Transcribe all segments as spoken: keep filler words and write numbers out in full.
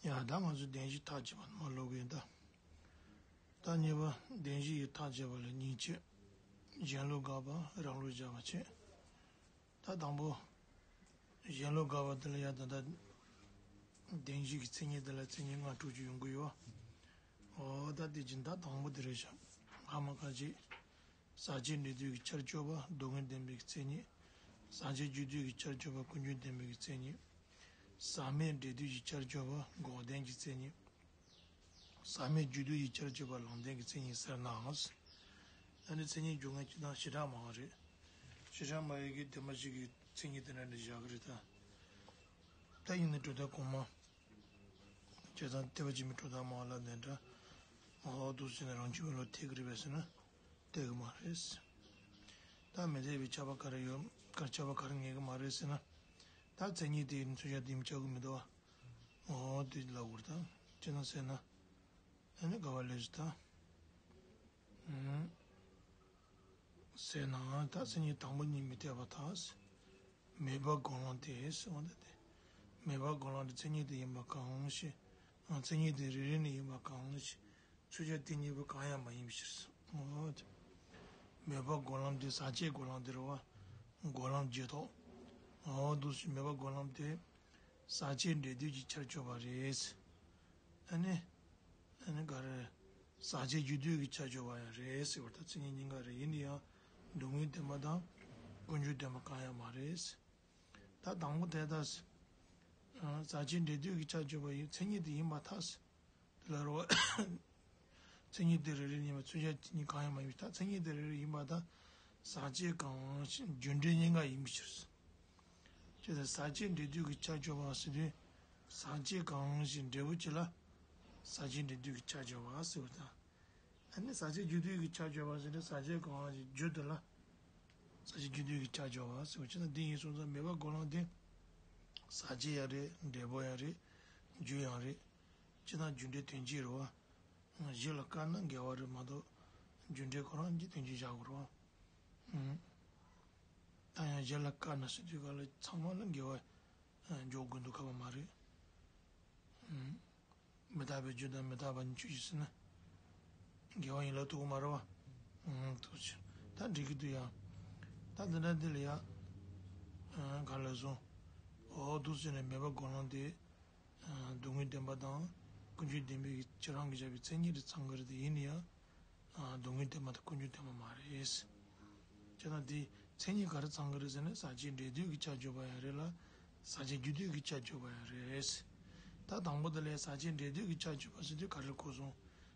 ཡ་ད་ང་ཚོ་བདེན་བཞི་ཐག་བཅད་པ་མ་ལོག་གི་ཡིན་ད། ད་གཉིས་པ་བདེན་བཞི་ཡི་ཐག་བཅད་པ་ལ་གཉིས་བྱས། གཞན་ལུགས་དགག་པ་རང་ལུགས་སྦྱར་བ་བྱས། ད་དང་པོ་གཞན་ལུགས་དགག་པ་དེ་ལ་ཡ་ད་ལྟ་བདེན་བཞི་གི་མཚན་ཉིད་དེ་ལ་མཚན་ཉིད་ལྔ་དྲུག་ཅིག་ཡོང་གི་ཡོད། འོ་ད་དེ་བཞིན་ད་དང་པོ་དེ་རེད་ཤག་ཧ་མ་ག་ཅིག་ཟག་བཅས་འབྲེལ་འདོད་ཀྱི་ཆར་གཅོད་པ་སྡུག་བསྔལ་བདེན་པའི་མཚན་ཉིད། ཟག་བཅས་རྒྱུ་འདོད་ཀྱི་ཆར་གཅོད་པ་ཀུན་འབྱུང་བདེན་པའི་མཚན་ཉིད། ཟག་མེད་འབྲེལ་འདོད་ཀྱི་ཆར་གཅོད་པ་འགོག་བདེན་གྱི་མཚན་ཉིད། ཟག་མེད་རྒྱུ་འདོད་ཀྱི་ཆར་གཅོད་པ་ལམ་བདེན་གྱི་མཚན་ཉིད་ཟེར་ནའང་། ཨ་ནི་མཚན་ཉིད་སྦྱོར་མཁན་གྱི་ནང་བྱེ་བྲག་སྨྲ་བ་རེད། བྱེ་བྲག་སྨྲ་བའི་གི་བདེན་པ་བཞི་གི་མཚན་ཉིད་དེ་འདྲ་འདྲ་བཞག་གི་རེད་ད། ད་ཡིན་ན་གྲུབ་མཐའ་གོང་མ། བྱས་ཙང་ཐེག་པ་ཆེན་པོའི་གྲུབ་མཐའ་སྨྲ་བ་ལ་དེ་འདྲ། ཨོ་འདུག་ཟེར་ནས་རང་རྒྱུད་པའི་བློ་ཐེག་གི་རེད་པས་ཟེར་ན། ཐེག་གི་མ་རེད། ད་མི་འཐད་པའི་ཁྱབ་པ་ག་རེ་ཡོད་ག་ཁྱབ་པ་ག་རེ་ངེས་གི་མ་རེད་ཟེར་ན། ད་མཚན་ཉིད་དེ་ཡིན་ཚུལ་བཞག་དེ་ཡིན་ཆགས་གི་མི་འདུག་བ། ཨོ་དེ་ལབ་དགོས་རེད་ད། ཅི་ན་ཟེར་ན། ཨ་ནི་དགག་པ་ལས་ཟེར་ད། ཨུམ། ཟེར་ན་ད་མཚན་ཉིད་དང་པོ་ཉིད་མི་འཐད་པར་ཐལ། མེད་པ་སྒོམ་ལམ་དེ་ཟེར་བ་འདི་སྟེ། མེད་པ་སྒོམ་ལམ་དེ་མཚན་ཉིད་དེ་ཡིན་པ་གང་ཞིག་མཚན་ཉིད་དེ་རེ་རེ་ནས་ཡིན་པ་གང་ཞིག་ཚུལ་བཞག་དེ་གཉིས་པོ་གང་ཡང་མ་ཡིན་པའི་ཕྱིར། འོ་དེ། མེད་པ་སྒོམ་ལམ་དེ་ཟག་བཅས་སྒོམ་ལམ་དེ་རེད་བ། སྒོམ་ལམ་རྗེས་ཐོབ། འོ་འདུག་སེ་མེད་པ་སྒོམ་ལམ་དེ། ཟག་བཅས་འབྲེལ་འདོད་ཀྱི་ཆར་གཅོད་པ་རེད། ཨ་ནི། ཨ་ནི་ག་རེ། ཟག་བཅས་རྒྱུ་འདོད་ཀྱི་ཆ་སྦྱོར་བ་ཡང་རེད་ཟེར་བ་ལྟར་མཚན་ཉིད་གཉིས་ཀ་རེད། ཡིན་ན་ཡང་སྡུག་བསྔལ་བདེན་པ་དང་ཀུན་འབྱུང་བདེན་པ་གང་ཡང་མ་རེད། ད་དང་པོ་དེ་ལྟར། ཟག་བཅས་འབྲེལ་འདོད་ཀྱི་ཆ་སྦྱོར་བ་ཡི་མཚན་ཉིད་དེ་ཡིན་པར་ཐལ། དེ་ལ་རོ། མཚན་ཉིད་དེ་རེ་རེ་ཉིད་མ་ཚུལ་བཞག་གཉིས་གང་ཡང་མ་ཡིན་པའི་ཐལ། མཚན་ཉིད་དེ་རེ་རེ་ཡིན་པར་ཐལ། ཟག་བཅས་གང་ཞིག་རྒྱུ་འབྲས་གཉིས་ཀ་ཡིན་པའི་ཕྱིར། ཅེས་ཟག་བཅས་འབྲེལ་འདོད་ཀྱི་ཆ་སྦྱོར་བ་ཟེར་དུས། ཟག་བཅས་གང་ཞིག་འབྲས་བུ་གཅིག་ལ། ཟག་བཅས་འབྲེལ་འདོད་ཀྱི་ཆ་སྦྱོར་བ་ཟེར་བ་དང་། ཨ་ནི་ཟག་བཅས་རྒྱུ་འདོད་ཀྱི་ཆ་སྦྱོར་བ་ཟེར་ན་ཟག་བཅས་གང་ཞིག་རྒྱུ་དེ་ལ། ཟག་བཅས་རྒྱུ་འདོད་ཀྱི་ཆ་སྦྱོར་བ་ཟེར་བ་ཅི་ན་འདི་ཡིན་སོང་ཙང་མེད་པ་སྒོམ་ལམ་དེ། ཟག་བཅས་ཡང་རེད། འབྲས་བུ་ཡང་རེད། རྒྱུ་ཡང་རེད། ཅི་ན་རྒྱུ་འབྲས་དོན་གཅིག་རེད་བ། གཞི་ལ་བཀར་ན་འགལ་བ་རེད་མ་གཏོགས། རྒྱུ་འབྲས་ཁོ་རང་གི་དོན་གཅིག་བཞག་དགོས་རེད་བ། ད་ཡང་གཞི་ལ་བཀར་ན་ཟེར་དུས་ག་ལ་ཚང་མ་ལ་འགལ་བ་འཇོག་དགོས་འདུག་ཁ་བ་མ་རེད། མི་རྟག་པའི་རྒྱུ་དང་མི་རྟག་པ་ཉིད་ཆོས་ཅན་ཟེར་ན། འགལ་བ་ཡིན་ལབ་ཐུབ་ཀྱི་མ་རེད་བ། ཐུགས་རྗེ་ཆེ། ད་འགྲིག་གི་འདུག་ཡ། ད་འདི་འདྲ་འདི་ལ་ཡ། ག་ལ་སོང་། འོ་འདུག་ཟེར་ནས་མེད་པ་སྒོམ་ལམ་དེ། སྡུག་བསྔལ་བདེན་པ་དང་ཀུན་འབྱུང་བདེན་པའི་ཁྱེད་རང་གིས་བཞག་པའི་མཚན་ཉིད་དེ་ཚང་གི་རེད་དེ་ཡིན་ན་ཡང་། སྡུག་བསྔལ་བདེན་པ་དང་ཀུན་འབྱུང་བདེན་པ་མ་རེད། ཅེ་ན་དེ་མཚན་ཉིད་ག་རེ་ཚང་གི་རེད་ཟེར་ན་ཟག་བཅས་འབྲེལ་འདོད་ཀྱི་ཆ་སྦྱོར་བ་ཡང་རེད་ལ། ཟག་བཅས་རྒྱུ་འདོད་ཀྱི་ཆ་སྦྱོར་བ་ཡང་རེད། ད་དང་པོ་དེ་ལས་ཟག་བཅས་འབྲེལ་འདོད་ཀྱི་ཆ་སྦྱོར་བ་ཟེར་དུས་ག་རེ་གོ་སོང་།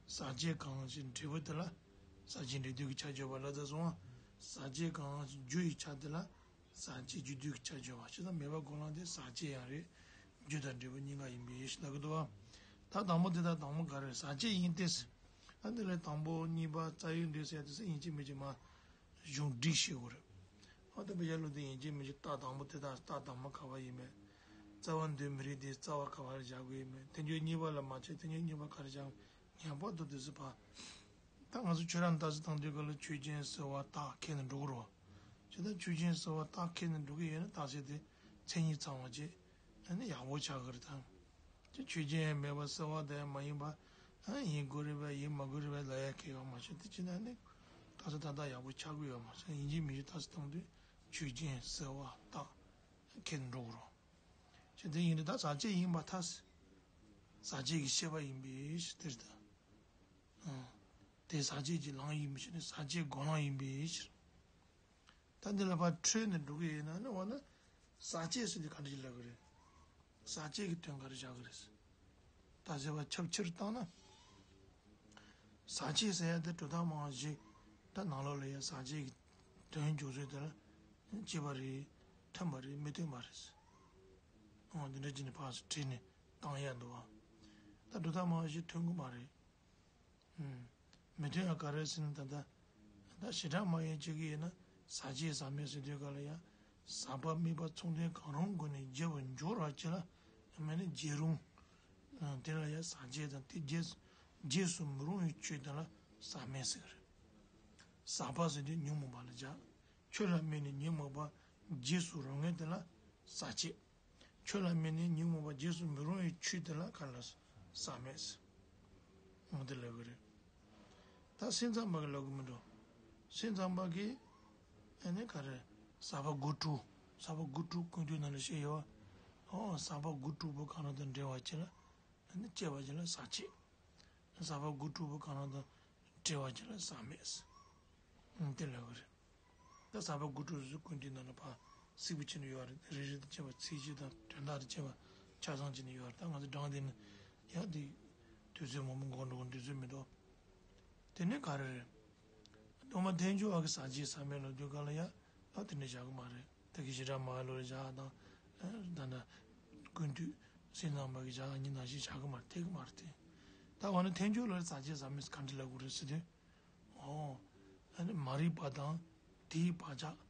ཟག་བཅས་གང་ཞིག་འབྲས་བུ་དེ་ལ། ཟག་བཅས་འབྲེལ་འདོད་ཀྱི་ཆ་སྦྱོར་བ་ལ་ད་སོང་བ། ཟག་བཅས་གང་ཞིག་རྒྱུ་ཡི་ཆ་དེ་ལ། ཟག་བཅས་རྒྱུ་འདོད་ཀྱི་ཆ་སྦྱོར་བ་ཞེས་དང་མེད་པ་སྒོམ་ལམ་དེ་ཟག་བཅས་ཡང་རེད། རྒྱུ་དང་འབྲས་བུ་གཉིས་ཀ་ཡིན་པའི་ཕྱིར་ལབ་ཀྱི་འདུག་བ། ད་དང་པོ་དེ་དང་དང་པོ་ག་རེ་ཟག་བཅས་ཡིན་ཏེ། ཨ་འདི་ལས་དང་པོ་གཉིས་པ་རྩ་བའི་འདོད་ཟེར་དེ་ཚོ་ཡིན་གཅིག་མིན་གཅིག་མ། གཞུང་སྒྲིག་ཤེས་དགོས་རེད། ཨ་ད་བི་ཡ་ལོ་དེ་ཡིན་གཅིག་མིན་གཅིག་རྟགས་དང་པོ་དེ་དང་རྟགས་དང་པོ་ག་བ་ཡིན་མེད། རྩ་བ་འདོད་མི་རིགས་དེ་རྩ་བ་ག་བར་བཞག་དགོས་ཡིན་མེད་དེ་འཇོག་གཉིས་པ་ལ་མ་བྱས་དེ་འཇོག་གཉིས་པ་ག་རེ་བཞག་ངེས་པར་དུ་དུས་སུ་བ། ད་ང་ཚོ་ཆོས་ར་ནས་ལྟ་ཚུལ་བཏང་དུས་ག་ལ་ཆོས་ཅན་ཟེར་བ་རྟགས་ཁས་ནས་འགྲོ་གི་རེད། ཇི་ལྟར་ཆོས་ཅན་ཟེར་བ་རྟགས་ཁས་ནས་འགྲོ་གི་ཡོད་ན་རྟགས་ཆོས་དེ་མཚན་ཉིད་ཚང་བ་བྱས། ཨ་ནི་ཡག་པོ་ཆགས་ཀྱི་རེད་དམ། ཅི་ཆོས་ཅན་ཡང་མེད་པ་ཟེར་བ་དེ་ཡང་མ་ཡིན་པ། ཨ་ཡིན་དགོས་རེད་པས་ཡིན་མ་དགོས་རེད་པས་ལབ་ཡ་གལ་ཡོད་མ་བྱུང་དེ་ཅི་ན་ནི། རྟགས་ཆོས་ཏག་ཏག་ཡག་པོ་ཆགས་ཀྱི་ཡོད་མ་རེད། ཡིན་གཅིག་མིན་གཅིག་རྟགས་ཆོས་བཏང་དུས་ཆོས་ཅན་ཟེར་བ་རྟགས་ཁས་ནས་འགྲོ་གི་རེད། ཅི་དེ་ཡིན་དུས་ད་ཟག་བཅས་ཡིན་པར་ཐལ། ཟག་བཅས་ཀྱི་ཤེས་པ་ཡིན་པའི་ཕྱིར་དེ་རེད་ད། དེ་ཟག་བཅས་ཀྱི་ལམ་ཡིན་པའི་ཕྱིར་ནི་ཟག་བཅས་སྒོམ་ལམ་ཡིན་པའི་ཕྱིར། ད་འདི་ལ་ཕར་འཕྲོས་ནས་འགྲོ་གི་ཡིན་ན་ནི་འོ་ན། ཟག་བཅས་ཟེར་དུས་ག་འདྲ་ཞིག་ལབ་ཀྱི་རེད། ཟག་བཅས་ཀྱི་དོན་ག་རེ་བཞག་གི་རེད། ད་ཟེར་བ་ཁྱབ་ཆེར་བཏང་ན། ཟག་བཅས་ཟེར་ཡ་དེ་གྲུབ་མཐའ་སྨྲ་བ་བཞི། ད་ནང་ལོགས་ལ་ཡ་ཟག་བཅས་ཀྱི་དོན་འཇོག་ཚུལ་དེ་ལ། གཅིག་པ་རེད། མཐུན་པ་རེད། མི་མཐུན་པ་རེད། འོ་འདི་འདྲ་བྱས་ནས་ཕར་ཚུར་བྲིས་ནས་བཏང་ཡ་འདུག་བ། ད་གྲུབ་མཐའ་སྨྲ་བ་བཞི་མཐུན་གྱི་མ་རེད། མི་མཐུན་ཡང་ག་རེ་ཟེར་ན་ད་ལྟ། ད་བྱེ་བྲག་སྨྲ་བས་བྱེད་ཀྱི་ཡོད་ན་ཟག་བཅས་ཟག་མེད་ཟེར་དུས་ག་ལ་ཡང་ཟག་པ་དམིགས་པ་མཚུངས་ལྡན་གང་རུང་སྒོ་ནས་བརྗེ་བར་འགྱུར་བ་ཅི་ལ་མེད་ན་བརྗེ་རུང་། དེ་ལ་ཡང་ཟག་བཅས་དང་དེ་བརྗེས་བརྗེས་སུ་མི་རུང་བའི་ཆོས་དེ་ལ་ཟག་མེད་ཟེར་གི་རེད། ཟག་པ་ཟེར་དུས་ཉོན་མོངས་པ་ལ་བྱ། ཆོས་ལ་དམིགས་ནས་ཉོན་མོངས་པ་བརྗེས་སུ་རུང་ངེས་དེ་ལ་ཟག་བཅས། ཆོས་ལ་དམིགས་ནས་ཉོན་མོངས་པ་རྗེས་སུ་མི་རུང་བའི་ཆོས་དེ་ལ་ག་རེ་ཟག་མེད་ཟེར། འོ་དེ་ལབ་ཀྱི་རེད། ད་སེམས་ཙམ་པ་གིས་ལབ་ཀྱི་མི་འགྲོ། སེམས་ཙམ་པ་གིས་ཨ་ནི་ག་རེ། ཟག་པ་དགུ་དྲུག་ཟག་པ་དགུ་དྲུག་ཀུན་བཏུས་ནང་ལ་བཤད་ཡོད་པ། ཨོ་ཟག་པ་དགུ་དྲུག་པོ་གང་རུང་དང་འབྲེལ་བ་བྱེད་ལ། ཨ་ནི་སྐྱེས་པ་བྱེད་ལ་ཟག་བཅས། ཟག་པ་དགུ་དྲུག་པོ་གང་རུང་དང་འབྲེལ་བ་བྱེད་ལ་ཟག་མེད་ཟེར། ཨ་དེ་ལབ་ཀྱི་རེད། ད་ཟག་པ་དགུ་དྲུག་ཟེར་ཀུན་བཏུས་ནང་ལ་ཕར་གཟིགས་པོ་བྱས་ནས་ཡོད་རེད། རེ་རེ་དང་བཅས་པ་ཚིག་གཅིག་དང་དོན་དག་དང་བཅས་པ་ཆ་ཚང་བྱས་ནས་ཡོད་རེད། ད་ང་ཚོ་སྦྲང་དེ་ནི་ཡང་དེ་དུས་ཚོད་མང་པོ་འགོར་འགྲོ་གི་དུས་ཚོད་མི་འདུག་དེ་ནས་ག་རེ་རེད། སློབ་མ་ཐལ་འགྱུར་བ་གིས་ཟག་བཅས་ཟག་མེད་ལབ་དུས་ག་ལ་ཡ་ཨ་དེ་འདྲ་བཞག་གི་མ་རེད། ད་གིན་བྱེ་བྲག་སྨྲ་བ་ལོ་ལ་བཞག་དང་། ད་ལྟ་ཀུན་བཏུས་སེམས་ཙམ་པ་གིས་བཞག་གཉིས་ནང་བཞིན་བཞག་གི་མ་རེད། འཐད་གི་མ་རེད་དེ། ད་འོ་ན་ཐལ་འགྱུར་བ་ལ་ཟག་བཅས་ཟག་མེད་ཟེར་ག་འདྲ་ལབ་དགོས་རེད་ཟེར་དུས། ཨོ། ཨ་ནི་མ་རིག་པ་དང་དེའི་བག་ཆགས་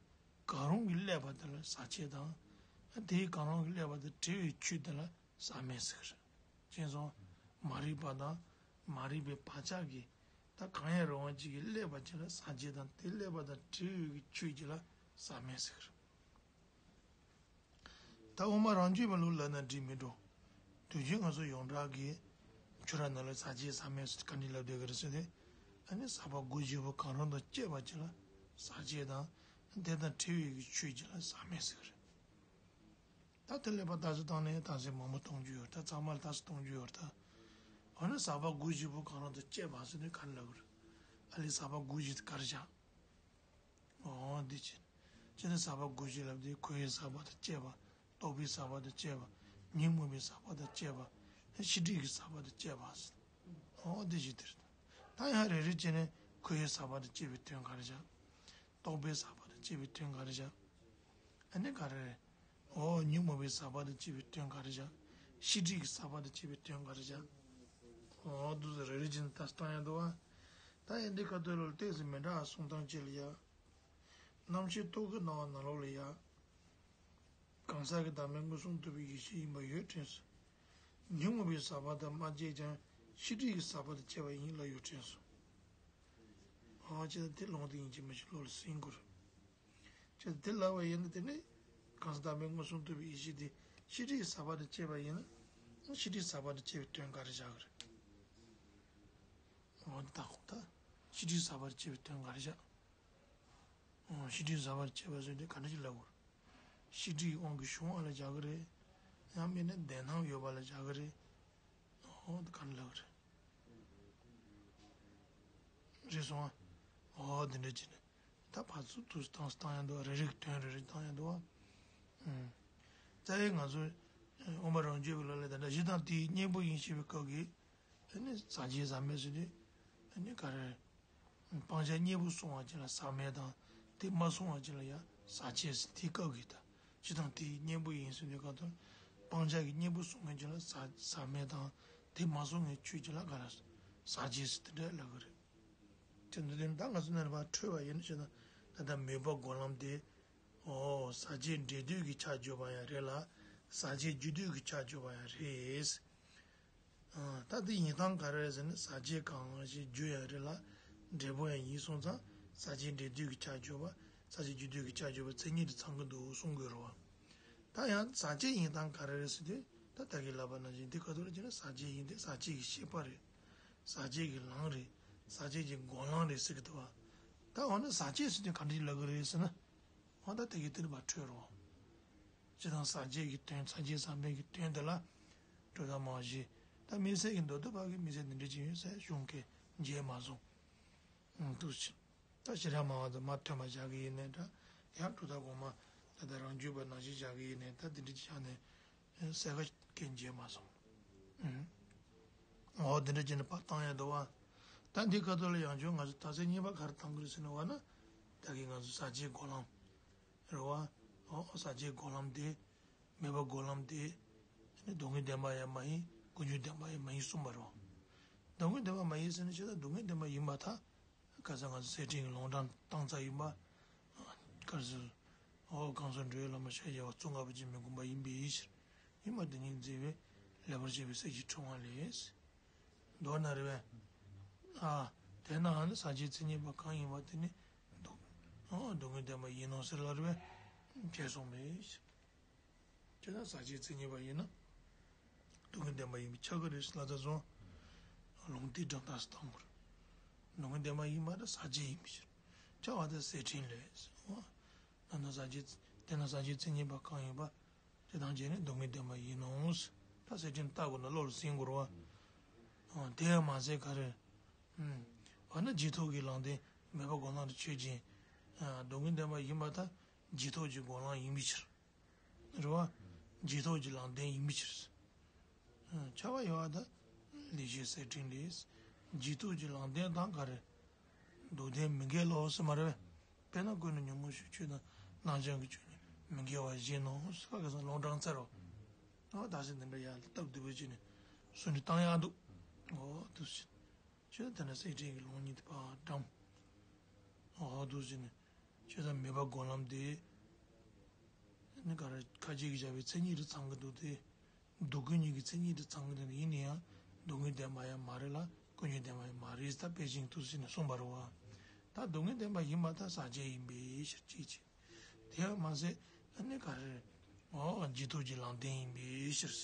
གང་རུང་གིས་བསླད་པ་དེ་ལ་ཟག་བཅས་དང་། དེའི་གང་རུང་གིས་བསླད་པ་དང་བྲལ་བའི་ཆོས་དེ་ལ་ཟག་མེད་ཟེར་གྱི་རེད། མཁྱེན་སོང་། མ་རིག་པ་དང་མ་རིག་པའི་བག་ཆགས་ཀྱིས་ད་གང་ཡང་རུང་བ་ཅིག་གིས་བསླད་པ་ཅིག་ལ་ཟག་བཅས་དང་། དེ་བསླད་པ་དང་བྲལ་བའི་ཆོས་ཅིག་ལ་ཟག་མེད་ཟེར་གྱི་རེད། ད་དབུ་མ་རང་རྒྱུད་པ་ལུགས་ལབ་ན་འགྲིག་མི་འགྲོ། དུས་རྒྱུན་ང་ཚོ་ཡོངས་གྲགས་ཀྱི་ཆོས་ར་ནང་ལ་ཟག་བཅས་ཟག་མེད་ཟེར་ག་འདྲ་ལབ་བསྡད་ཀྱི་རེད་ཟེར་ཏེ། ཨ་ནི་ཟག་པ་དགུ་བཞི་པོ་གང་རུང་དང་བཅས་པ་ཅིག་ལ་ཟག་བཅས་དང་། དེ་དང་བྲལ་བའི་གི་ཆོས་ཅིག་ལ་ཟག་མེད་ཟེར་གྱི་རེད། ད་དེ་ལ་ཕར་རྟགས་གསལ་བཏང་ནས་རྟགས་གསལ་མང་པོ་གཏོང་རྒྱུ་ཡོད་རེད། ད་ཚང་མ་ལ་རྟགས་གསལ་གཏོང་རྒྱུ་ཡོད་རེད་ད། འོ་ན་ཟག་པ་དགུ་བཞི་པོ་གང་རུང་དང་བཅས་པ་ཟེར་དུས་ག་རེ་ལབ་ཀྱི་རེད། ཨ་ལས་ཟག་པ་དགུ་བཞི་དེ་ག་རེ་བཞག་འོ་འདི་བྱས། ཅི་ནས་ཟག་པ་དགུ་བཞི་ལབ་དུས་ཁོ་བོའི་ཟག་པ་དང་བཅས་པ། རྟོག་པའི་ཟག་པ་དང་བཅས་པ། ཉོན་མོངས་པའི་ཟག་པ་དང་བཅས་པ། ཤེས་སྒྲིབ་ཀྱི་ཟག་པ་དང་བཅས་པ། འོ་འདི་བཞི་དེ་རེད། ད་ཡང་རེ་རེ་བྱས་ནས་ཁོ་བོའི་ཟག་པ་དང་བཅས་པའི་དོན་ག་རེ་བཞག་རྟོག་པའི་ཟག་པ་དང་བཅས་པའི་དོན་ག་རེ་བཞག་ཨ་ནི་ག་རེ་རེད། འོ་ཉོན་མོངས་པའི་ཟག་པ་དང་བཅས་པའི་དོན་ག་རེ་བཞག་ཤེས་སྒྲིབ་ཀྱི་ཟག་པ་དང་བཅས་པའི་དོན་ག་རེ་བཞག་འོ་འདུག་སེ་རེ་རེ་བྱས་ནས་ད་བཏང་ཡང་འདུག་བ། ད་ཡང་འདི་ཁ་ཐོག་ལ་ཏོག་ཙམ་མི་འདྲ་བ་གསུང་སྟངས་ཅིག་ལ་ཡ། རྣམ་ཤེས་རྟོག་གེའི་སྣང་བ་ནང་ལོགས་ལ་ཡ། གང་ཟག་གི་བདག་མེད་མངོན་སུམ་རྟོགས་པའི་ཡེ་ཤེས་ཡིན་པ་ཡོད་དྲན་སོང་། ཉོན་མོངས་པའི་ཟག་པ་དང་མ་བཅས་ཀྱང་ཤེས་སྒྲིབ་ཀྱི་ཟག་པ་དང་བཅས་པ་ཡིན་ལབ་ཡོད་དྲན་སོང་། ཨ་ཅེ་ད་དེ་ལུང་དེ་ཡིན་གཅིག་མིན་གཅིག་བློ་ལ་ཟིན་དགོས་རེད། ཅེས་དེ་ལབ་པ་ཡིན་ན་དེ་ནི་གང་ཟག་བདག་མེད་མངོན་སུམ་རྟོགས་པའི་ཡེ་ཤེས་དེ་ཤེས་སྒྲིབ་ཀྱི་ཟག་པ་དང་བཅས་པ་ཡིན་ན། ཤེས་སྒྲིབ་ཟག་པ་དང་བཅས་པའི་དོན་ག་རེ་བཞག་གི་རེད། འོ་ད་ཁོ་ད་ཤེས་སྒྲིབ་ཟག་པ་དང་བཅས་པའི་དོན་ག་རེ་བཞག་འོ་ཤེས་སྒྲིབ་ཟག་པ་དང་བཅས་པ་ཟེར་དུས་ག་འདྲ་ཞིག་ལབ་དགོས་རེད། ཤེས་སྒྲིབ་ཀྱི་དབང་གིས་བྱུང་བ་ལ་བཞག་གི་རེད། ཡང་མིན་ན་བདེན་སྣང་ཡོད་པ་ལ་བཞག་གི་རེད། འོ་ད་ག་འདྲ་ལབ་གི་རེད། རེད་སོང་ཨ། འོ་དེ་འདྲ་བྱས་ནས་ད་ཕར་ཚུར་དུ་བཏང་བཏང་ཡང་འདུག་རེ་རེ་གི་དོན་རེ་རེ་བཏང་ཡང་འདུག་ཨ། ཨུམ། རྩ་བའི་ང་ཚོ་དབུ་མ་རང་རྒྱུད་པའི་ལུགས་ལ་ད་ལྟ་གཞི་དང་དེའི་གཉེན་པོ་ཡིན་ཞེས་པའི་སྐབས་ཀྱི་ཨ་ནི་ཟག་བཅས་ཟག་མེད་ཟེར་དུས་ཨ་ནི་ག་རེ། སྤང་བྱ་གཉེན་པོ་སོང་བ་ཅིག་ལ་ཟག་མེད་དང་། དེ་མ་སོང་བ་ཅིག་ལ་ཡང་ཟག་བཅས་ཟེར་དེའི་སྐབས་ཀྱི་ད། གཞི་དང་དེའི་གཉེན་པོ་ཡིན་ཟེར་དུས་སྐབས་དང་། སྤང་བྱ་གི་གཉེན་པོ་སོང་མཁན་ཅིག་ལ་ཟག་ཟག་མེད་དང་། དེ་མ་སོང་མཁན་ཆོས་ཅིག་ལ་ག་རེ། ཟག་བཅས་ཟེར་དེ་འདྲ་ལབ་ཀྱི་རེད། དེ་འདི་ད་ང་ཚོ་ནང་ལ་ཕར་འཕྲོས་པ་ཡིན་ན་ཞེ་ན། ད་ལྟ་མོས་པ་སྒོམ་ལམ་དེ། ཨོ་ཟག་བཅས་འབྲེལ་སྡུད་ཀྱི་ཆ་བརྗོད་པ་ཡང་རེད་ལ། ཟག་བཅས་རྒྱུ་སྡུད་ཀྱི་ཆ་བརྗོད་པ་ཡང་རེད། ཨ། ད་དེ་ཡིན་སྟངས་ག་རེ་རེད་ཟེར་ན། ཟག་བཅས་གང་ཞེས་རྒྱུ་ཡང་རེད་ལ། འབྲས་བུ་ཡང་ཡིན་སོང་ཙང་། ཟག་བཅས་འབྲེལ་སྡུད་ཀྱི་ཆ་བརྗོད་པ། ཟག་བཅས་རྒྱུ་སྡུད་ཀྱི་ཆ་བརྗོད་པ་མཚན་ཉིད་དུ་ཚང་གི་འདུག་གསུང་དགོས་རེད་བ། ད་ཡང་ཟག་བཅས་ཡིན་སྟངས་ག་རེ་རེད་ཟེར་དུས། ད་ད་གིན་ལབ་པ་ནང་བཞིན་དེ་ག་དུས་རེད་ཅེ་ན། ཟག་བཅས་ཡིན་ཏེ་ཟག་བཅས་ཀྱི་ཤེས་པ་རེད། ཟག་བཅས་ཀྱི་ལམ་རེད། ཟག་བཅས་ཀྱི་སྒོམ་ལམ་རེད་ཟེར་གི་འདུག་བ། ད་འོ་ན་ཟག་བཅས་ཟེར་དུས་ག་འདྲ་ལབ་གི་རེད་ཟེར་ན། འོ་ད་དེ་གི་དེ་ནི་མར་འཕྲོས་རོགས། སྤྱིར་བཏང་ཟག་བཅས་ཀྱི་དོན། ཟག་བཅས་ཟག་མེད་ཀྱི་དོན་དེ་ལ་གྲུབ་མཐའ་སྨྲ་བ་བཞི། ད་དམིགས་བསལ་གྱི་མདོ་སྡེ་པ་གིས་དམིགས་བསལ་འདི་འདྲ་ཅིག་ཡོད་ཟེར་གཞུང་གིས་མཇལ་མ་སོང་། ཨང་། འདུག་ཅིང་། ད་ཤེས་རབ་སྨྲ་བ་དང་མར་ཐོན་པ་བཞག་གི་ཡིན་ནའི་འདྲ། ཡང་གྲུབ་མཐའ་གོང་མ་ད་ལྟ་རང་རྒྱུད་པ་ནང་བཞིན་བཞག་གི་ཡིན་ནའི་ད་འདི་འདྲ་ཅིག་བཞག་ནས་གསལ་ཁ་སྐྱེ་མཇལ་མ་སོང་། ཨང་། འོ་འདི་འདྲ་བྱས་ནས་ཕར་བཏང་ཡ་འདུག་བ། ད་འདི་ཁ་ཐོག་ལ་ཡང་བསྐྱར་ང་ཚོ་རྟགས་གསལ་གཉིས་པ་ག་རེ་བཏང་གི་རེད་ཟེར་ན་བ་ན། ད་གིན་ང་ཚོ་ཟག་བཅས་སྒོམ་ལམ། རེད་བ། འོ་ཟག་བཅས་སྒོམ་ལམ་དེ། མོས་པ་སྒོམ་ལམ་དེ། ནི་སྡུག་བསྔལ་བདེན་པ་ཡང་མ་ཡིན། ཀུན་འབྱུང་བདེན་པ་ཡང་མ་ཡིན་གསུངས་པ་རེད་བ། སྡུག་བསྔལ་བདེན་པ་མ་ཡིན་ཟེར་ན་ཅི་ལྟར་སྡུག་བསྔལ་བདེན་པ་ཡིན་པར་ཐལ། ག་ས་ང་ཚོ་སེམས་ཅན་གྱི་ལུང་དྲངས་བཏང་ཚར་ཡིན་པ། ག་ས། འོ་གང་ཟག་འགྲོ་བའི་ལམ་ལ་ཤར་བཞག་པ་གཙུག་ལྔ་པ་ཅན་མི་ཁོམ་པ་ཡིན་པའི་ཕྱིར། ཡིན་པ་དེ་ཉིད་འཛིན་པས་ལེགས་པར་བཤད་པའི་གསེར་གྱི་ཕྲེང་བ་ལས། མདོར་ན་རེད་པས། ཨ། དེས་ན་ཨ་ནི་ཟག་བཅས་མཚན་ཉིད་པ་གང་ཡིན་པ་དེ་ནི་སྡུག་ཨ་སྡུག་བསྔལ་བདེན་པ་ཡིན་ནོ་ཟེར་ལ་རེད་པས། བྱས་སོང་པས། ཁྱེད་ན་ཟག་བཅས་མཚན་ཉིད་པ་ཡིན་ན། སྡུག་བསྔལ་བདེན་པ་ཡིན་པས་ཁྱབ་ཀྱི་རེད་ལབ་ཙང་། ལུང་དེའི་སྒྲ་རྟགས་སུ་བཏང་དགོས་རེད། སྡུག་བསྔལ་བདེན་པ་ཡིན་པ་དང་ཟག་བཅས་ཡིན་པའི་ཕྱིར། ཁྱབ་པ་དང་གསེར་ཕྲེང་ལས། ན་ན་ཟག་བཅས་དེ་ན་ཟག་བཅས་མཚན་ཉིད་པ་གང་ཡིན་པ། དེ་དང་བཅས་ནི་སྡུག་བསྔལ་བདེན་པ་ཡིན་ནོ། ད་གསེར་ཕྲེང་ལྟ་དགོས་ན་བློ་ལ་ཟིན་དགོས་རེད་བ། དེ་ཡང་མ་ཟད་ག་རེ། འོ་ན་རྗེས་ཐོབ་ཀྱི་ལམ་བདེན་མེད་པ་སྒོམ་ལམ་དུ་ཆོས་ཅན། སྡུག་བསྔལ་བདེན་པ་ཡིན་པ་དང་རྗེས་ཐོབ་ཀྱི་སྒོམ་ལམ་ཡིན་པའི་ཕྱིར། རེད་བ། རྗེས་ཐོབ་ཀྱི་ལམ་བདེན་ཡིན་པའི་ཕྱིར། ཁྱབ་པ་ཡོད་པ་དང་། ལེགས་བཤད་གསེར་ཕྲེང་ལས། རྗེས་ཐོབ་ཀྱི་ལམ་བདེན་དང་ག་རེ། སྡུག་བདེན་མི་འགལ་ལོ་ཟེར་མ་རེད་པས། དཔེར་ན་ཀུན་ནས་ཉོན་མོངས་ཤེས་ཆོས་དང་རྣམ་བྱང་གི་ཆོས་ཉིད་མི་འགལ་བ་བཞིན་ནོ་ཟེར་བ་ག་ས་ལུང་དྲངས་ཚར་རོ། ཨོ་ད་ཟེར་འདི་འདྲ་ཡར་ལ་སྟབས་བདེ་པོ་བྱས་ནས་གསུང་འདི་བཏང་ཡག་འདུག་ཨོ་འདུག་ཟེར། ཁྱོད་དེ་ན་གསེར་ཕྲེང་གི་ལུང་ཉིད་དེ་ཕར་དྲངས། ཨོ་འདུག་ཟེར་ནས། ཁྱོད་ད་མེད་པ་སྒོམ་ལམ་དེ། ནི་ག་རེ་ཁ་ཅིག་གིས་བཞག་པའི་མཚན་ཉིད་དུ་ཚང་གི་འདུག་སྟེ། སྡུག་ཀུན་གཉིས་ཀྱི་མཚན་ཉིད་དུ་ཚང་གི་འདུག་ཡིན་ན་ཡང་སྡུག་བསྔལ་བདེན་པ་ཡང་མ་རེད་ལ་ཀུན་འབྱུང་བདེན་པ་ཡང་མ་རེད་ད་དཔེ་ཅིག་ཏུ་ཟེར་ནས་གསུངས་པ་རེད་བ། ད་སྡུག་བསྔལ་བདེན་པ་ཡིན་པ་ད་ཟག་བཅས་ཡིན་པའི་ཕྱིར་གཅིག་བྱས། དེ་ཡང་མ་ཟད་ཨ་ནི་ག་རེ། འོ་རྗེས་ཐོབ་ཀྱི་ལམ་བདེན་ཡིན་པའི་ཕྱིར།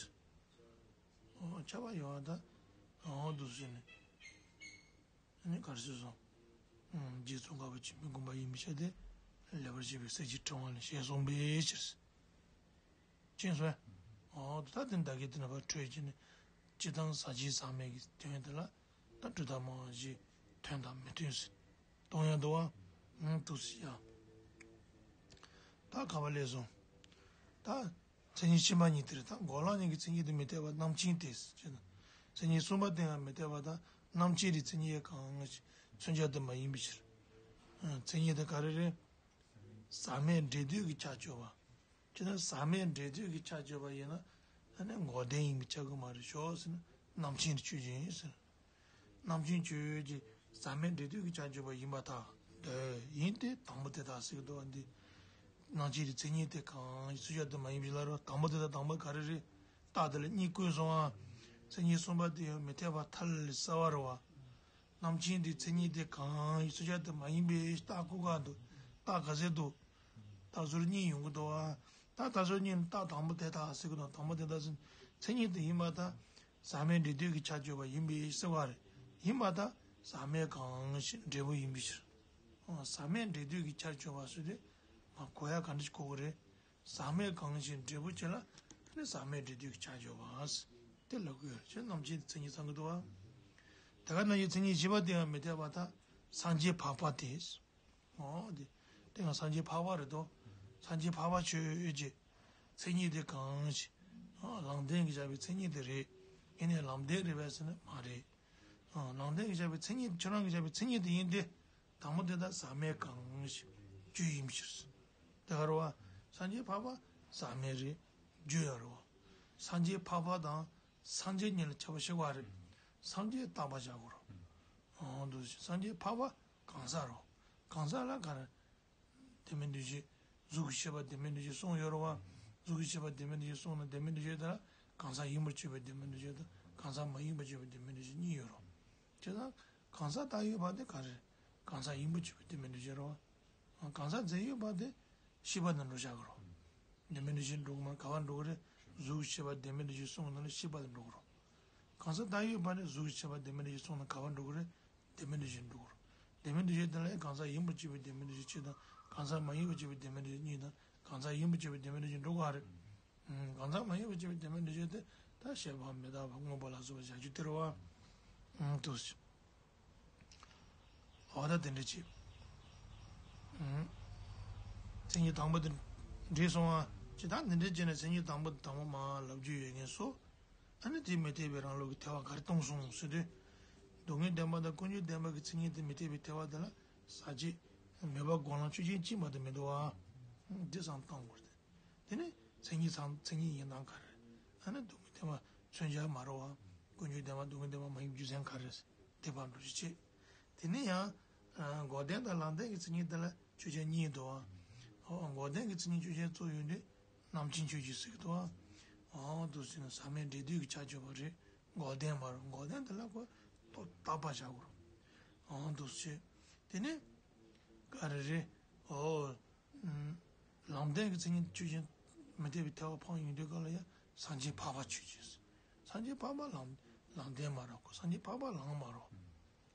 འོ་ཁྱབ་པ་ཡོད་པ་ད། འོ་འདུག་ཟེར་ནས། ཨ་ནི་ག་རེ་ཟེར་སོང་། རྗེ་ཙོང་ཁ་པ་འཆི་མེད་མགོན་པོ་ཡིན་པའི་ཕྱིར་ཏེ། ལེགས་པར་བཤད་པའི་གསེར་གྱི་ཕྲེང་བ་ལས་ཞེས་གསུངས་པའི་ཕྱིར། ཅེས་སོ། འོ་ད་དེ་བདག་གིས་དེ་ནས་ཕར་འཕྲོས་ཀྱིས་ནི། སྤྱིར་བཏང་ཟག་བཅས་ཟག་མེད་ཀྱི་དོན་དེ་ལ། ད་སྒྲུབ་ཐབས་མང་བ་ཞིག་དོན་དང་མི་མཐུན་ཟེར། གཏོང་ཡག་འདུག་བ། འདུག་ཟེར་ཡ། ད་ག་པར་སླེབས་སོང་། ད། མཚན་ཉིད་ཕྱི་མ་གཉིས་དེ་རེད་ད་སྒོམ་ལམ་གཉིས་ཀྱི་མཚན་ཉིད་དུ་མི་འཐད་པ་རྣམ་མཁྱེན་དེ་ཟེར་ན། མཚན་ཉིད་གསུམ་པ་དེའང་མི་འཐད་པ་དང་རྣམ་མཁྱེན་དེ་མཚན་ཉིད་གང་ཞིག་མཚོན་བྱ་དུ་མ་ཡིན་པའི་ཕྱིར། མཚན་ཉིད་དེ་ག་རེ་རེད། ཟག་མེད་འབྲེལ་འདོད་ཀྱི་ཁྱབ་བྱེད་པ། ཅི་ལྟར་ཟག་མེད་འབྲེལ་འདོད་ཀྱི་ཁྱབ་བྱེད་པ་ཡིན་ན། ཨ་ནི་སྒོམ་བདེན་ཡིན་པས་ཁྱབ་ཀྱི་མ་རེད་ཞོག་ཟེར་ན་རྣམ་མཁྱེན་དེ་ཆོས་ཅན་ཡིན་ཟེར། རྣམ་མཁྱེན་ཆོས་ཅན་ཟག་མེད་འབྲེལ་འདོད་ཀྱི་ཁྱབ་བྱེད་པ་ཡིན་པར་ཐལ། འདོད་ཡིན་ཏེ་དང་པོ་དེ་དག་ཟེར་གྱི་འདུག་བ་འདི། རྣམ་མཁྱེན་དེ་མཚན་ཉིད་དེ་གང་ཞིག་མཚོན་བྱ་དུ་མ་ཡིན་པའི་ལ་རོ་དང་པོ་དེ་དག་དང་པོ་ག་རེ་རེད། རྟགས་དེ་ལ་གཉིས་བཀོད་སོང་ཨ། མཚན་ཉིད་གསུམ་པ་དེ་ཡང་མི་འཐད་པར་ཐལ་ཟེར་བ་རེད་བ། རྣམ་མཁྱེན་དེ་མཚན་ཉིད་དེ་གང་ཞིག་མཚོན་བྱ་དུ་མ་ཡིན་པའི་རྟགས་བཀོད་ག་འདུག་རྟགས་ག་ཚད་འདུག་རྟགས་ཟུར་གཉིས་ཡོང་གི་འདུག་ཨ། ད་རྟགས་ཟུར་གཉིས་ནི་རྟགས་དང་པོ་དེ་དག་ཟེར་གི་འདུག་དང་པོ་དེ་དག་ཟེར་མཚན་ཉིད་དེ་ཡིན་པར་ཐལ། ཟག་མེད་འབྲེལ་འདོད་ཀྱི་ཁྱབ་བྱེད་པ་ཡིན་པའི་ཟེར་བ་རེད། ཡིན་པར་ཐལ། ཟག་མེད་གང་ཞིག་འབྲས་བུ་ཡིན་པའི་ཕྱིར། ཟག་མེད་འབྲེལ་འདོད་ཀྱི་ཁྱབ་བྱེད་པ་ཟེར་དུས། ང་གོ་ཡ་ག་འདྲ་ཞིག་གོ་གི་རེད། ཟག་མེད་གང་ཞིག་འབྲས་བུ་ཅན་ལ་ནི་ཟག་མེད་འབྲེལ་འདོད་ཀྱི་ཁྱབ་བྱེད་པ། དེ་ལབ་གི་ཡོད་རེད་ཅེས་རྣམ་མཁྱེན་དེ་མཚན་ཉིད་ཚང་གི་འདུག་བ། དེ་ག་ནང་བཞིན་མཚན་ཉིད་བཞི་པ་དེའང་མི་འཐད་པར་ཐལ། སངས་རྒྱས་འཕགས་པ་དེ། འོ་དེ། དེ་ཡང་སངས་རྒྱས་འཕགས་པ་རེད་དོ། སངས་རྒྱས་འཕགས་པ་ཆོས་ཅན། མཚན་ཉིད་དེ་གང་ཞིག་ལམ་བདེན་གྱིས་བཞག་པའི་མཚན་ཉིད་དེ་རེད། ཡིན་ནའི་ལམ་བདེན་རེད་པས་ཟེར་ན་མ་རེད། ལམ་བདེན་གྱིས་བཞག་པའི་མཚན་ཉིད་ཁྱོད་རང་གིས་བཞག་པའི་མཚན་ཉིད་དེ་ཡིན་ཏེ། དང་པོ་དེ་དག་ཟག་མེད་གང་ཞིག་རྒྱུ་ཡིན་ཕྱིར། དེ་ག་རེད་བ། སངས་རྒྱས་འཕགས་པ་ཟག་མེད་རེད། རྒྱུ་ཡང་རེད་བ། སངས་རྒྱས་འཕགས་པ་དང་སངས་རྒྱས་གཉིས་ལ་ཁྱད་པར་ཕྱེ་བ་རེད། སངས་རྒྱས་རྟག་པར་བཞག་དགོས་རེད། འོ་འདུག་སེ་སངས་རྒྱས་འཕགས་པ་གང་ཟག་རེད། གང་ཟག་ལ་ག་རེ། བདེན་མེད་འདུ་བྱེད། གཟུགས་ཀྱི་ཤེས་པ་བདེན་མེད་འདུ་བྱེད་གསུངས་ཡོད་རེད་བ། གཟུགས་ཀྱི་ཤེས་པ་བདེན་མེད་འདུ་བྱེད་གསུངས་ན་བདེན་མེད་འདུ་བྱེད་དེ་ལ་གང་ཟག་ཡིན་པར་གྱུར་པའི་བདེན་མེད་འདུ་བྱེད་དང་གང་ཟག་མ་ཡིན་པར་གྱུར་པའི་བདེན་མེད་འདུ་བྱེད་གཉིས་ཡོད་རེད། བྱས་ཙང་གང་ཟག་བཏགས་ཡོད་པ་དེ་ག་རེ། གང་ཟག་ཡིན་པར་གྱུར་པའི་བདེན་མེད་འདུ་བྱེད་རེད་བ། གང་ཟག་རྫས་ཡོད་པ་དེ་ཤེས་པ་ནང་འགྲོ་བཞག་གི་རེད། བདེན་མེད་འདུ་བྱེད་འགྲོ་གི་མ་ག་བར་འགྲོ་གི་རེད། གཟུགས་ཀྱི་ཤེས་པ་བདེན་མེད་འདུ་བྱེད་གསུངས་ན་ལ་ཤེས་པ་ལ་འགྲོ་གི་རེད། གང་ཟག་བཏགས་ཡོད་པ་ནི་གཟུགས་ཀྱི་ཤེས་པ་བདེན་མེད་འདུ་བྱེད་གསུངས་ན་ག་བར་འགྲོ་གི་རེད། བདེན་མེད་འདུ་བྱེད་འགྲོ་གི་རེད། བདེན་མེད་འདུ་བྱེད་དེ་ལ་གང་ཟག་ཡིན་པར་གྱུར་པའི་བདེན་མེད་འདུ་བྱེད་གཅིག་དང་གང་ཟག་མ་ཡིན་པར་གྱུར་པའི་བདེན་མེད་འདུ་བྱེད་གཉིས་དང་གང་ཟག་ཡིན་པར་གྱུར་པའི་བདེན་མེད་འདུ་བྱེད་འགྲོ་གི་རེད། གང་ཟག་མ་ཡིན་པར་གྱུར་པའི་བདེན་མེད་འདུ་བྱེད་དེ་ད་ཤེས་པ་མི་རྟག་པ་མངོན་པ་ལ་སོགས་པ་བཞག་རྒྱུ་དེ་རེད་བ། འདུག་སེ། འོ་ད་དེ་འདྲ་ཅིག་མཚན་ཉིད་དང་པོ་དེ་འགྲིག་སོང་ཨ། ཅི་ད་འདི་འདྲ་བྱས་ནས་མཚན་ཉིད་དང་པོ་དེ་དང་པོ་མ་ལབ་རྒྱུ་ཡོད་ངེས་སོ། ཨ་ནི་དེ་མི་འཐད་པའི་རང་ལུགས་ཀྱི་ཐལ་བ་ག་རེ་གཏོང་སོང་ཟེར་དུས། སྡུག་བསྔལ་བདེན་པ་དང་ཀུན་འབྱུང་བདེན་པ་གི་མཚན་ཉིད་དེ་མི་འཐད་པའི་ཐལ་བ་དེ་ལ་ཟག་བཅས་མེད་པ་སྒོམ་ལམ་ཆོས་ཅན་གཅིག་མ་གཏོགས་མི་འདུག་ཨ། འདི་བསམ་བཏང་དགོས་ཏེ། དེ་ནས་མཚན་ཉིད་ཚང་མཚན་ཉིད་ཡིན་སྟངས་ག་རེ། ཨ་ནི་སྡུག་བསྔལ་བདེན་པ་མཚོན་བྱ་མ་རེད་བ། ཀུན་འབྱུང་བདེན་པ་སྡུག་བསྔལ་བདེན་པ་མ་ཡིན་རྒྱུ་མཚན་ག་རེ། དེ་བར་འགྲོ་རྒྱུ་བྱེད། དེ་ནས་ཡང་། སྒོམ་བདེན་དང་ལམ་བདེན་གྱི་མཚན་ཉིད་དེ་ལ་ཆོས་ཅན་གཉིས་འདུག་བ། སྒོམ་བདེན་གྱི་མཚན་ཉིད་ཆོས་ཅན་གཙོ་ཡོད་དུས་རྣམ་མཁྱེན་ཆོས་ཅན་ཟེར་གྱི་འདུག་བ། འོ་འདུག་ཟེར་ན་ཟག་མེད་འབྲེལ་འདོད་ཀྱི་ཁྱབ་བྱེད་པ་རེད། སྒོམ་བདེན་མ་རེད། སྒོམ་བདེན་དེ་ལ་ཁོ་རྟོག་བཏགས་པ་བྱ་དགོས་རེད། འོ་འདུག་ཟེར། དེ་ནས་ག་རེ་རེད། འོ། ལམ་བདེན་གྱི་མཚན་ཉིད་ཆོས་ཅན་ མི་འཐད་པའི་ཐལ་བ་འཕངས་ཡོང་དུས་སྐབས་ལ་ཡང་སངས་རྒྱས་འཕགས་པ་ཆོས་ཅན། སངས་རྒྱས་འཕགས་པ་ལམ་ལམ་བདེན་མ་རེད། ཁོ་སངས་རྒྱས་འཕགས་པ་ལམ་མ་རེད།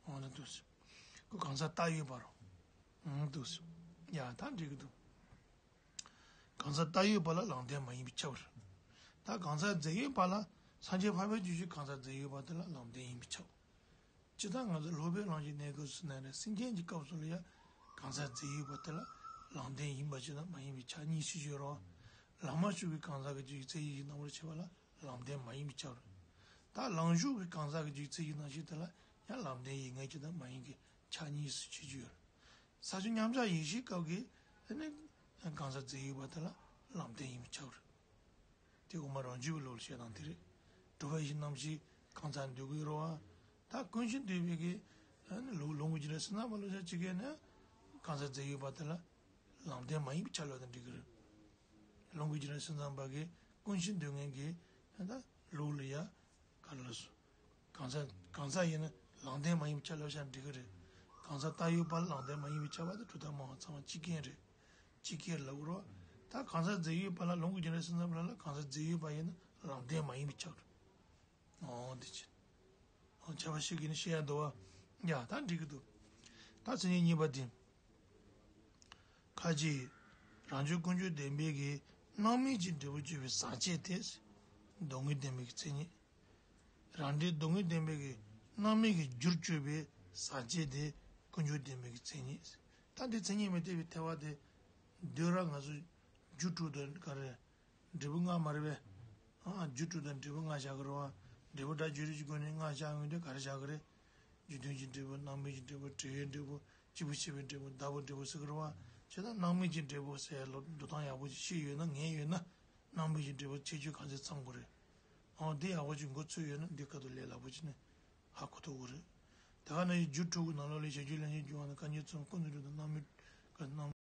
འོ་ན་འདུག་ཟེར། ཁོ་གང་ཟག་བཏགས་ཡོད་པ་རེད། འོ་འདུག་ཟེར། ཡ་ད་འགྲིག་གི་འདུག་གང་ཟག་བཏགས་ཡོད་པ་ལ་ལམ་བདེན་མ་ཡིན་པས་ཁྱབ་པ་རེད། ད་གང་ཟག་རྫས་ཡོད་པ་ལ། སངས་རྒྱས་འཕགས་པའི་རྒྱུད་ཀྱི་གང་ཟག་རྫས་ཡོད་པ་དེ་ལ་ལམ་བདེན་ཡིན་པས་ཁྱབ། སྤྱིར་བཏང་ང་ཚོ་སློབ་དཔོན་གླང་ཆེན་གནས་སྐབས་སུ་ན་རེ་སེམས་ཅན་གྱི་སྐབས་སུ་ལ་ཡང་གང་ཟག་རྫས་ཡོད་པ་དེ་ལ་ལམ་བདེན་ཡིན་པ་ཅིག་དང་མ་ཡིན་པའི་ཆ་གཉིས་སུ་ཡོད་རེད་བ། ལམ་མ་ཞུགས་པའི་གང་ཟག་གི་རྒྱུད་ཀྱི་ཚད་གཞི་ཞིག་སྣང་བར་བྱེད་པ་ལ་ལམ་བདེན་མ་ཡིན་པས་ཁྱབ་རེད། ད་ལམ་ཞུགས་པའི་གང་ཟག་གི་རྒྱུད་ཀྱི་ཚད་གཞི་སྣང་ཞིང་དེ་ལ་ཡང་ལམ་བདེན་ཡིན་ངེས་ཀྱི་དང་མ་ཡིན་གྱི་ཆ་གཉིས་སུ་ཕྱེ་རྒྱུ་ཡོད་རེད། ས་བཅུ་མཉམ་གཞག་ཡེ་ཤེས་སྐབས་ཀྱི་དེ་ནི་གང་ཟག་རྫས་ཡོད་པ་དེ་ལ་ལམ་བདེན་ཡིན་པས་ཁྱབ་རེད། དེ་དབུ་མ་རང་རྒྱུད་པའི་ལུགས་ལ་བཤད་སྟངས་དེ་རེད། གྲུབ་པ་ཡེ་ཤེས་རྣམ་ཤེས་གང་ཟག་འདོད་དགོས་རེད་བ། ད་ཀུན་གཞི་འདོད་པའི་གི་ལུགས་ལུང་གི་རྒྱུ་འབྲས་སེམས་ཙམ་པ་ལུགས་ཆ་གཅིག་གིས་ནི་གང་ཟག་རྫས་ཡོད་པ་དེ་ལ་ལམ་བདེན་མ་ཡིན་པའི་ཆ་ལ་དང་འགྲིག་གི་རེད། ལུང་གི་རྒྱུ་འབྲས་སེམས་ཙམ་པ་གིས་ཀུན་གཞི་འདོད་མཁན་གྱི་ད་ལུགས་ལ་ཡ་ག་རེ་ལབ་སོང་། གང་ཟག་གང་ཟག་ཡིན་ན་ལམ་བདེན་མ་ཡིན་པའི་ཆ་ལ་བཞག་འགྲིག་གི་རེད། གང་ཟག་བཏགས་ཡོད་པ་ལ་ལམ་བདེན་མ་ཡིན་པའི་ཆ་བ་དེ་གྲུབ་མཐའ་སྨྲ་བ་ཚང་མ་གཅིག་རྐྱང་རེད། གཅིག་རྐྱང་ལབ་དགོས་རེད། ད་གང་ཟག་རྫས་ཡོད་པ་ལ་ལུང་གི་རྒྱུ་འབྲས་སེམས་ཙམ་པ་ལ་གང་ཟག་རྫས་ཡོད་པ་ཡིན་ན་ལམ་བདེན་མ་ཡིན་པའི་ཆ་རེད། འོ་འདི་ཅི། འོ་བྱ་བ་ཞིག་གིས་ནི་ཤེས་ཡ་འདུག་བ། ཡ་ད་འགྲིག་གི་འདུག་ད་མཚན་ཉིད་གཉིས་པ་དེ། ཁ་ཅིག་རང་རྒྱུད་ཀུན་འབྱུང་བདེན་པའི་གི་སྣང་མེད་ཀྱི་འབྲས་བུ་གཅོད་པའི་ཟག་བཅས་ཏེ། སྡུག་བསྔལ་བདེན་པའི་གི་མཚན་ཉིད། རང་འབྲས་སྡུག་བསྔལ་བདེན་པའི་གི་སྣང་མེད་ཀྱི་རྒྱུར་གཅོད་པའི་ཟག་བཅས་དེ་ཀུན་འབྱུང་བདེན་པའི་གི་མཚན་ཉིད། ད་འདི་མཚན་ཉིད་མི་འཐད་པའི་ཐལ་བ་དེ། འདོད་ར་ང་ཚོ་རྒྱུ་དྲུག་དང་ག་རེ། འབྲས་བུ་ལྔ་མ་རེད་པས། ཨ་རྒྱུ་དྲུག་དང་འབྲས་བུ་ལྔ་བཞག་གི་རེད་བ། འབྲས་བུ་སྒྲ་བརྗོད་རིག་གི་སྒོ་ནས་ལྔ་བཞག་ཡོང་དུས་ག་རེ་བཞག་གི་རེད། རྒྱུ་མཐུན་གྱི་འབྲས་བུ། སྣང་མེད་ཀྱི་འབྲས་བུ། འབྲེལ་བའི་འབྲས་བུ། སྐྱེས་བུ་གཅིག་པའི་འབྲས་བུ། བདག་པོའི་འབྲས་བུ་ཟེར་གི་རེད་བ། བྱས་ཙང་སྣང་མེད་ཀྱི་འབྲས་བུ་ཟེར་ལོ་འདོད་སྟངས་ཡག་པོ་ཅིག་ཤེས་ཡོད་ན་ངེས་ཡོད་ན། སྣང་མེད་ཀྱི་འབྲས་བུ་ཁྱད་ཆོས་གང་ཚད་ཚང་དགོས་རེད། འོ་འདི་ཡག་པོ་ཅིག་མགོ་ཚོས་ཡོད་ན་འདི་ཁ་ཐུག་ལས་སླ་པོ་ཅིག་ནས་ཧ་གོ་ཐུབ་ཀྱི་རེད། དེ་ག་ནང་བཞིན་རྒྱུ་དྲུག་གི་ནང་ལོགས་ལས་བྱ་རྒྱུད་ལས་ཉོན་སྐྱེ་བ་དང་སྐལ་ཉན་ཚུལ་ཁམས་ཀུན་ཏུ་འགྲོ་དང་སྣང་མེད་ཀྱི་སྣང་།